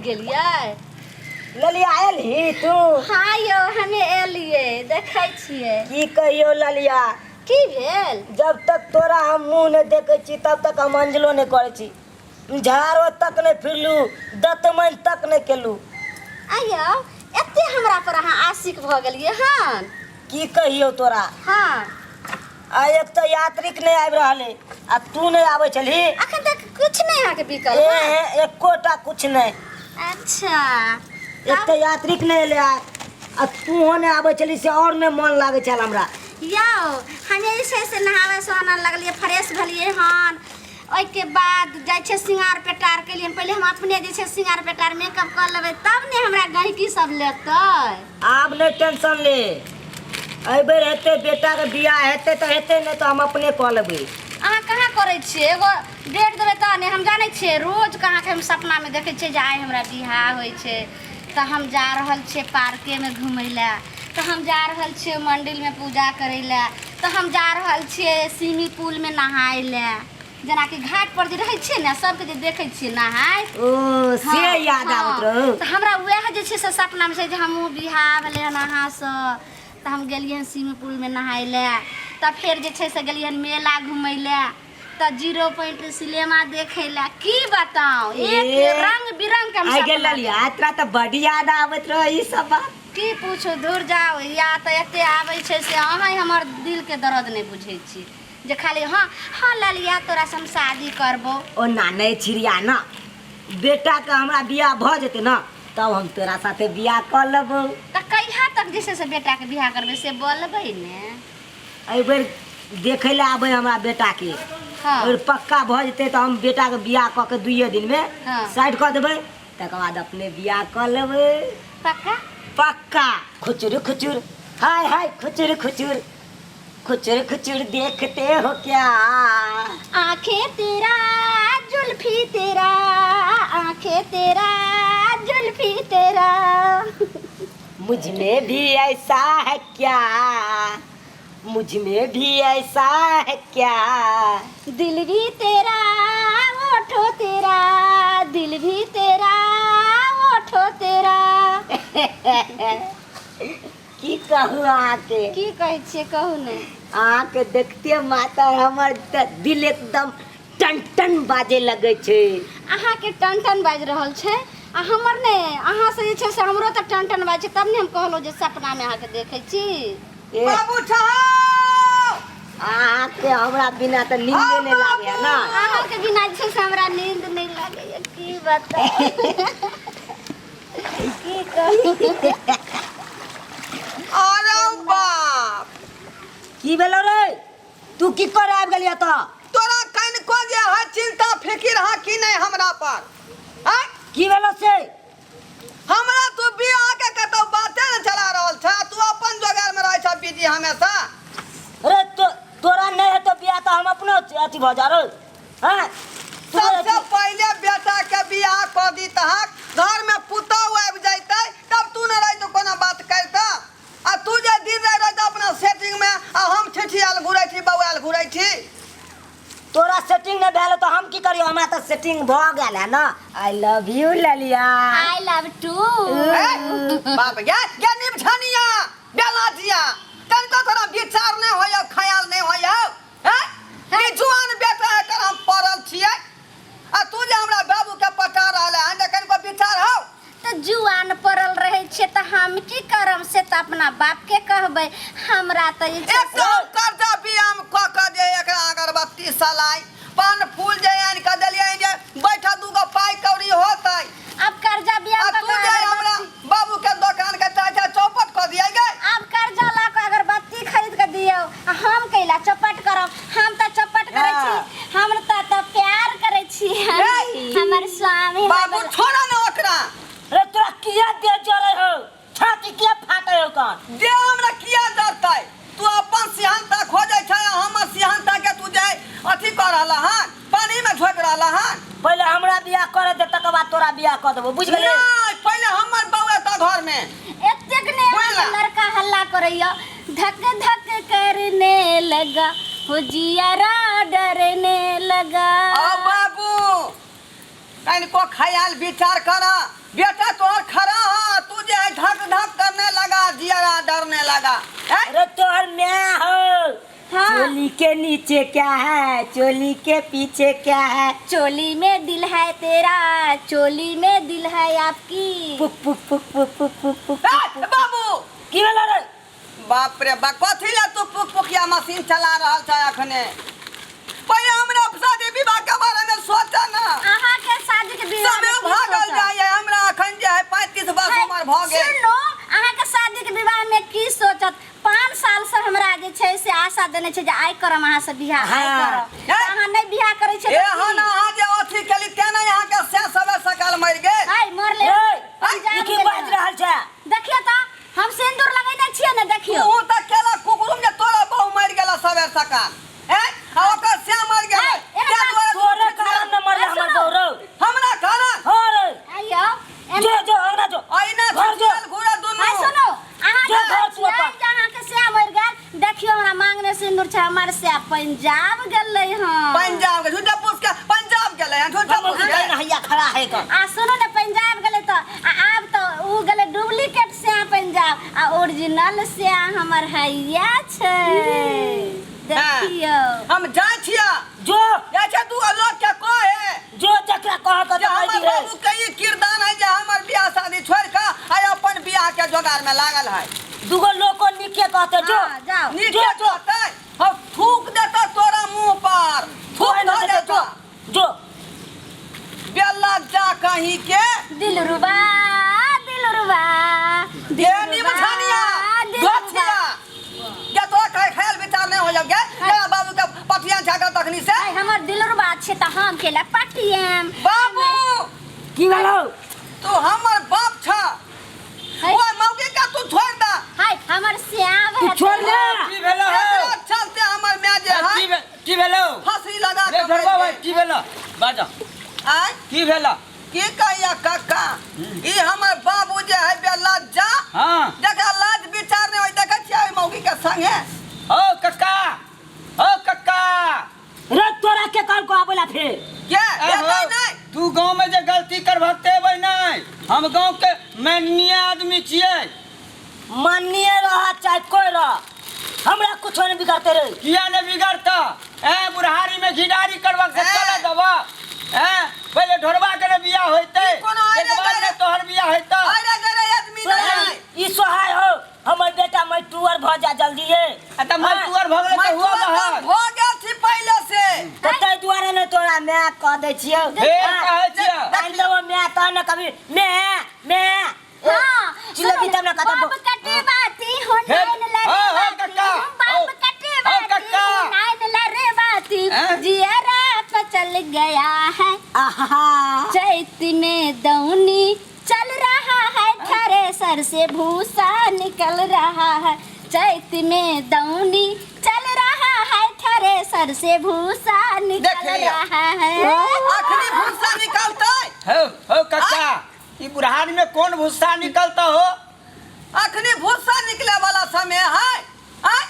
गेलियै। ललिया आयल ही तू? हाँ यौ, हमे एलियै, देखै छियै। की कहियो ललिया। की भेल? जब तक तोरा हम मुँह नहि देखै छी तब तक हम अंजलो नहि करै छी। झाड़ो तक नहि फिरलू, दतमनि तक नहि केलू। आइयो एते हमरा पर अहाँ आशिक भऽ गेलियै हन? की कहियौ तोरा। हाँ। आ एक तऽ यात्रिक नहि आबि रहल है आ तू नहि आबै छलही। अखन तक कुछ नहि अहाँके बिकल? ए हे, एकोटा कुछ नहि। अच्छा। एक तऽ यात्रिक नहि एलै आ तूहो नहि आबै छलही, से आओर नहि मन लागै छल हमरा। यौ, हमे जे छै से नहाबै सोहाना लगलियै, फ्रेश भेलियै हन, ओहिके बाद जाइ छियै सिंगार पेटार केलियै। पहिले हम अपने जे छै सिंगार पेटार मेकअप कऽ लेबै तब ने हमरा गहिकी सब लेतै। आब नहि टेंशन ले, एहि बेर हेतै बेटाके बियाह, हेतै तऽ हेतै, नहि तऽ हम अपने कऽ लेबै। अहाँ कहाँ करै छियै? एगो डेट देबै तऽ ने। हम जानै छियै, रोज अहाँके हम सपनामे देखै छियै जे आइ हमरा बियाह होइ छै तऽ हम जा रहल छियै पार्केमे घुमै लए, तऽ हम जा रहल छियै मन्दिरमे पूजा करै लए, तऽ हम जा रहल छियै स्विमिंग पुलमे नहाय लए, जेनाकि घाट पर जे रहै छियै ने, सबके जे देखै छियै नहाइत। ओ से। हाँ, याद हाँ। आबैत रहौ? तऽ हमरा वएह जे छै से सपनामे छै जे हमहूँ बियाह भेलै हन अहाँसँ तऽ हम गेलियै हन स्विमिंग पुलमे नहाय लए, तऽ फेर जे छै से गेलियै हन मेला घुमै लए, तऽ जीरो पॉइंट सिनेमा देखै लए। की बताउ, एक ए, रंग बिरंग के हम आइ गेल सपना। ललिया, तोरा तऽ बड्ड याद आबैत रहौ ई सब बात। की पूछू, दूर जाउ, या तऽ एते आबै छै से अहाँ हमर दिलके दर्द नहि बुझै छी जे खाली हाँ हाँ ललिया तोरा से हम शादी करबो। ओना नहि छिड़िया ना, बेटाके हमरा बियाह भऽ जेतै ने तब हम तोरा साथे बियाह कऽ लेबौ। तऽ कहिया तक जे छै से बेटाके बियाह करबै से बोलबै ने? एहि बेर देखै लए आबै हमरा बेटाके। हाँ। अगर पक्का भऽ जेतै तऽ हम बेटाके बियाह कऽ के दुइए दिनमे हाँ। साइड कऽ देबै, तकर बाद अपने बियाह कऽ लेबै। पक्का? पक्का। खुचुर खुचुर हाय हाय खुचुर खुचुर खुचुर खुचुर देखते हो क्या? आंखें तेरा जुल्फी तेरा, आंखें तेरा जुल्फी तेरा, मुझ में भी ऐसा है क्या, मुझ में भी ऐसा है क्या? दिल भी तेरा ओठो तेरा, दिल भी तेरा ओठो तेरा। की कहू अहाँके। की कहै छियै, कहू ने। अहाँके देखते माता हमर तऽ दिल एकदम टन टन बाजे लगै छै। अहाँके टन टन बाजि रहल छै आ हमर ने अहाँ से जे छै से हमरो तऽ टन टन बाजै छै, तब ने हम कहलहुँ जे सपनामे अहाँके देखै छी। ए, बाबू ठहर। अहाँके हमरा बिना तऽ नींदे नहि लागैया ने। अहाँके बिना जे छै से हमरा नींद नहि लागैया, की बताउ, की कहू। अरे बाप। की भेलो रे? तू की करे आबि गेलियै तऽ? तोरा कनिको जे है चिंता फिकिर है कि नहि हमरा पर? आँय? की भेलो से? हमरा तू बियाह के कतौ बाते ने चला रहल छ, तू अपन जोगार में रहै छ बिजी हमेशा। अरे तो तोरा नहि हेतौ बियाह तऽ हम अपनो अथी भऽ जा रे। हैं तू? सबसे पहिले बेटा के बियाह कऽ दी तहक, घर में पुतहु आबि जैतै तब तू न रही तो कोना बात करता, आ तू जे दिन राति रहता अपना सेटिंग में आ हम ठिठियाल घुरै छी, बौआल घुरै छी। तोरा सेटिंग नहि भेल तऽ हम की करियौ? हमरा तऽ सेटिंग भऽ गेल है ना। I love you Laliya. I love too. ए, बाप गे गे निमछनिया बेला जिया, तनिको तोरा विचार नहि होइए, ख्याल नहि होइए? हैं, ई जुआन बेटा एकर हम पड़ल छियै आ तू जे हमरा बाबू के पटा रहल है, जे कनिको विचार हौ? तऽ जुआन पड़ल रहै छै तऽ हम की करब, से तऽ अपना बाप के कहबै। हमरा तऽ जे छै एक तऽ हम कर्जा बियाम कऽ कऽ जे एकरा अगरबत्ती सलाई पान फूल जे आनि कऽ देलियै जे बैठा दूगो पाइ कौड़ी होतै। आब कर्जा बियाम आ कऽ तू कऽ जे हमरा अगरबत्ती बाबू के दोकान के चाचा चौपट कऽ दियै गे। आब कर्जा लऽ कऽ अगरबत्ती खरीद कऽ दियौ आ हम कैला चौपट करब? हम तऽ चौपट करै छी, हम तऽ प्यार करै छी। ए! हमर स्वामी। बाबू, छोड़ा ने ओकरा। रे, तोरा किया देह जरै हो? छाती किया फाटे हो कन? देह हमरा किया जरतै? तू अपन सिहनता खोजै छै आ हमर सिहनता के तू जे अथी कऽ रहल हन, पानी में झोंकि रहल हन। पहिले हमरा बियाह करे दे, तकर बाद तोरा बियाह कऽ देबो, बुझि गेली? नहि, पहिले हमर बौआ एतऽ घर में। एतेक ने बुझला। अहाँके लड़का हल्ला करैया, धक धक करने लगा हो, जियारा डरने लगा। आ बाबू। तनिको ख्याल विचार कर बेटा तोहर खड़ा है तू जे है धक धक करने लगा जियरा डरने लगा हैं? अरे तोहर मैं हो। हाँ। चोली के नीचे क्या है, चोली के पीछे क्या है? चोली में दिल है तेरा, चोली में दिल है आपकी। पुक पुक पुक पुक पुक पुक पुक। ए, बाबू की भेलो रे? बाप रे बा कथी ला तू पुक पुकिया मशीन चला रहल छ अखने? पहिले हमरा शादी विवाह के बारे में सोचा ना। अहाँ के शादी के विवाह समय में की भागल सोचब? जाइए हमरा अखन जे है 35 वर्ष उम्र भऽ गेल। सुनो, अहाँ के शादी के विवाह में की सोचत? 5 साल से हमरा जे छै से आशा देने छै जे आइ करम अहाँ से बियाह, आइ हाँ। करम। तऽ अहाँ नहि बियाह करै छै। ए हन अहाँ जे अथी केली तें ने अहाँ के से सबे सकाल मरि गेल। आइ मरले। ए, पंजाब ई की गेलै। बाजि रहल छै? देखियौ तऽ हम सिंदूर लगेने छियै ने, देखियौ। तू तऽ केला कुकुरुम जे तोरा बहु मरि गेला सबे सकाल हैं आ ओकर से मरि गेल। ए, एना तें दुआरे तोरे कारण न मरले हमर सुनो। बहू रौ। हमरा कारण? हाँ रे। आइयौ जो जो अंगना जो। अहिना घर जो। छुटियल घुरे दुनू। आइ सुनो, अहाँ जो घर तू अपन। जे अहाँके से मरि गेल, देखियौ हमरा मांगने सिंदूर छै, हमर से पंजाब गेलै हँ। पंजाब के झूठा पूछ के पंजाब गेलै हँ झूठा हम पूछ के। हैया खड़ा है कन। आ सुनो ने, पंजाब गेलै तऽ आ आब तऽ उ गेलै डुप्लीकेट से पंजाब आ ओरिजिनल से हमर हैया छै। देखियौ हम जाइ छियै। जो जाइ छै दू लोग के कहे जो जकरा कह के जे तऽ हमर कहि रे। बाबू के ई किरदान है जे हमर बियाह शादी छोड़ के आइ अपन बियाह के जोगार में लागल है। दूगो लोग को नीके कहते जो। हाँ, जाओ। नीके जो, जो। कहते हम थूक देता तोरा मुंह पर, थूक कोई ना धऽ देते, देता। जो जो। बेला जा कहीं के दिलरुबा दिलरुबा ये निमछानिया दिलरुबा। धोछिया के तोरा कहे ख्याल विचार नहीं हो जाओ गे मेरा बाबू के पटिया झाका तखनी से। आइ हमर दिलरुबा छै तऽ हम केला पटियम। बाबू की भेलौ? तू हमर बाप छ। हाय। ओए मौगी के तू छोड़ दा। हाय हमर श्याम तू है। छोड़ ले। की भेलो हो? एकरा चलते हमर माय जे है की भेलो? फांसी लगा रे के ढोरबा मरि भाई गेल। की भेलो? बाजो। आय की भेलो? की कहिया काका ई हमर बाबू जे है बे लज्जा। हाँ। जकरा लाज विचार नहीं होय देखै छियै ओहि मौगी के संगे। हो कक्का, हो कक्का। रे तोरा के कहल को आबेला फेर? के ए हो, देखै नहीं। तू गांव में जे गलती करबह तेबै नहीं, हम गांव के माननीय आदमी छियै। माननीय रह चाहे कोई रह, हमरा कुछो नहीं बिगड़ते रे। किया नहीं बिगड़ता? ए बुढ़ारी में घिडारी करबह से ए। चला देबह। ए पहिले ढोरबा के ने बियाह होइतै, ई कोनो आइरे एक बाद गैरे- में तोहर बियाह होइतै। अरे गरे आदमी नहीं है। ई सोहाय हो हमर बेटा मजदूर भ जा जल्दी ये। आ त मजदूर भ गेलै त हुआ मजदूर तऽ बहल। भऽ गेल छी पहिले से। तऽ ताहि दुआरे ने तोरा my कह दै छियौ। फेर कहै छियौ। आनि देबो my तहन ने कभी my my. हाँ, चिल्लबी तब ना कहता बाप कटे बाती हो हे, नैन लरे हाँ, हाँ, बाती, कक्का, बाप हो, कटे हो, बाती कक्का। हो नैन लरे बाती, हैं? जियरा पचल गया है। आहा। चैत में दौनी चल रहा है, थ्रेसर से भूसा निकल रहा है। चैत में दौनी चल रहा है, थ्रेसर से भूसा निकल देख लिया। रहा है। अखनी भूसा निकलतै। हो हो कक्का, ई बुढ़ारी में कौन भूसा निकलता हो? अखनी भूसा निकले वाला समय है। आय?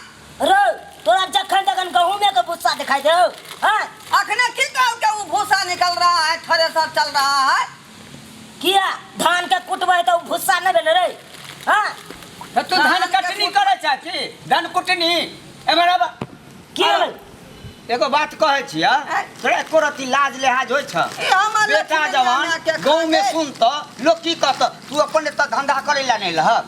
रो तोरा जखन तखन गहूमे के भूसा दिखाई दे हो। हाँ? अखने की कहल के वो भूसा निकल रहा है, थ्रेसर चल रहा है। किया धान के कुटबै तऽ ओ भूसा नहि भेलै रे। हाँ? तऽ तू धान कटनी करै छै की? धान कुटनी एमहर आब। की भेलै? एगो बात कहै छियै, तोरा एको रत्ती लाज लिहाज होइ छ? ई हमर बेटा लक्ष्मी जवान मैया के गाँव में खाके। सुन तऽ लोग की कहत, तू अपन एतऽ धंधा करै लए नहि लहक?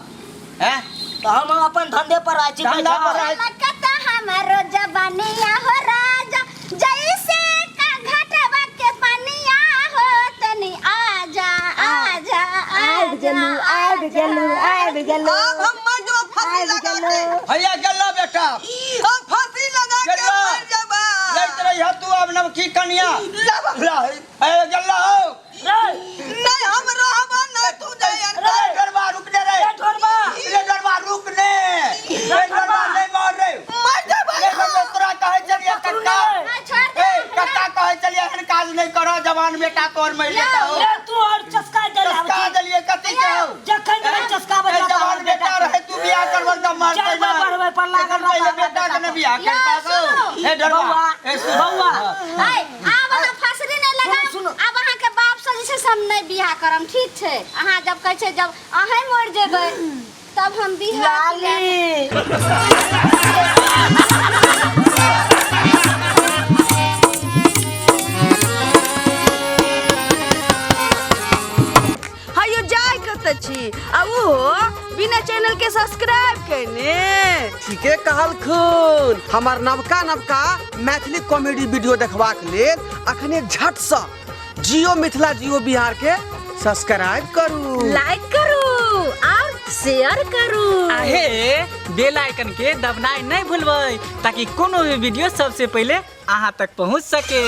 हैं? तऽ हम अपन धंधे पर रहै छी। धंधा पर रहै। लगता हमारो जवानिया हो राजा, जैसे का घटवा के पनिया हो, तनी आजा आजा आबि गेलू आबि गेलू आबि गेलू। आब हम मर जेबो फांसी आबि लगा गेलू। के। हैया गेलो बेटा। हम फांसी लगा के गेलो। मर जेबा। लैत रहिह तू अब नवकी कनिया। लब। ला, हे गेलो हो। रे नहीं हम रहबा नहीं तू जाय। रे डरबा रुक ने रे। रे ढोरबा। रे डरबा रुक ने। रे डरबा नहीं मार रे। मर जेबा। रे डरबा तोरा कहै छलियै पकड़ू कक्का। ने। छोड़ दे। ए कक्का कहै छलियै एहन काज नहीं करऽ, जवान बेटा तोर मरि जेतौ। रे तू और चस्का दे चस्का देलियै कथी के हौ? जखन जखन चस्का ए बजा जवान बेटा रहे तू बियाह करबह तऽ मारतै चारि बार बढ़बै पर लागल एखन पहिले रहता बेटा के ने बियाह यौ, करता सुनू। हे डरबा बौआ, ए सुन बौआ। ऐ, आब अहाँ फसरी नहीं लगाब। सुनू, सुनू। आब अहाँके बाप से जे करम, ठीक छै। अहाँ जब कहै छै, जब अहें मरि जेबै तब हम बिहार। लाली। हयो जाय कतऽ छी आ ओहो बिना चैनल के सब्सक्राइब केने? ठीके कहलखुन। हमर नवका नवका मैथिली कॉमेडी वीडियो देखबाक लेल अखने झटसँ जियो मिथिला जियो बिहार के सब्सक्राइब करू, लाइक करू और शेयर करू। आहे बेल आइकन के दबनाइ नहीं भूलबै, ताकि कोनो भी वीडियो सबसे पहले अहाँ तक पहुँच सके।